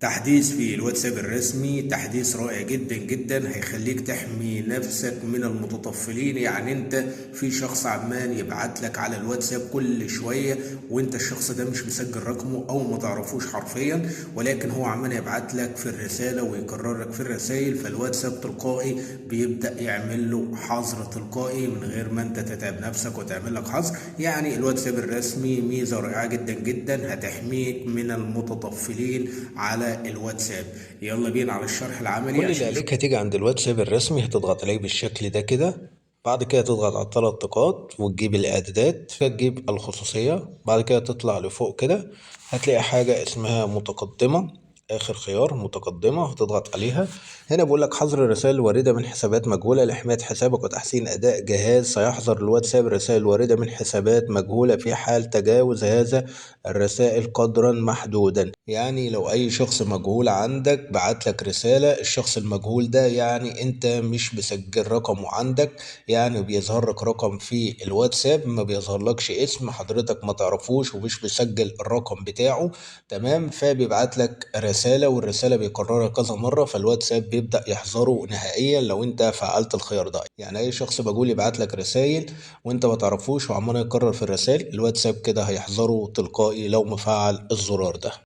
تحديث في الواتساب الرسمي، تحديث رائع جدا جدا، هيخليك تحمي نفسك من المتطفلين. يعني انت في شخص عمال يبعت لك على الواتساب كل شوية، وانت الشخص ده مش مسجل رقمه او ما تعرفوش حرفيا، ولكن هو عمال يبعت لك في الرسالة ويكرر لك في الرسائل، فالواتساب تلقائي بيبدأ يعمل له حظر تلقائي من غير ما انت تتعب نفسك وتعمل لك حظر. يعني الواتساب الرسمي ميزة رائعة جدا جدا هتحميك من المتطفلين على الواتساب. يلا بينا على الشرح العملي. كل اللي عشان عليك هتيجي عند الواتساب الرسمي، هتضغط عليه بالشكل ده كده، بعد كده تضغط على الثلاث نقاط وتجيب الاعدادات، تجيب الخصوصية، بعد كده تطلع لفوق كده هتلاقي حاجة اسمها متقدمة، اخر خيار متقدمة هتضغط عليها. هنا بيقول لك حظر الرسائل الواردة من حسابات مجهولة لحماية حسابك وتحسين أداء جهاز. سيحظر الواتساب الرسائل الواردة من حسابات مجهولة في حال تجاوز هذا الرسائل قدرا محدودا. يعني لو أي شخص مجهول عندك بعت لك رسالة، الشخص المجهول ده يعني أنت مش مسجل رقمه عندك، يعني بيظهر لك رقم في الواتساب ما بيظهرلكش اسم حضرتك ما تعرفوش ومش مسجل الرقم بتاعه، تمام؟ فبيبعت لك رسالة والرسالة بيكررها كذا مرة، فالواتساب بيبدأ يحظره نهائيا لو انت فعلت الخيار ده. يعني اي شخص مجهول يبعت لك رسائل وانت ما تعرفوش وعمال يكرر في الرسائل، الواتساب كده هيحظره تلقائي لو مفعل الزرار ده.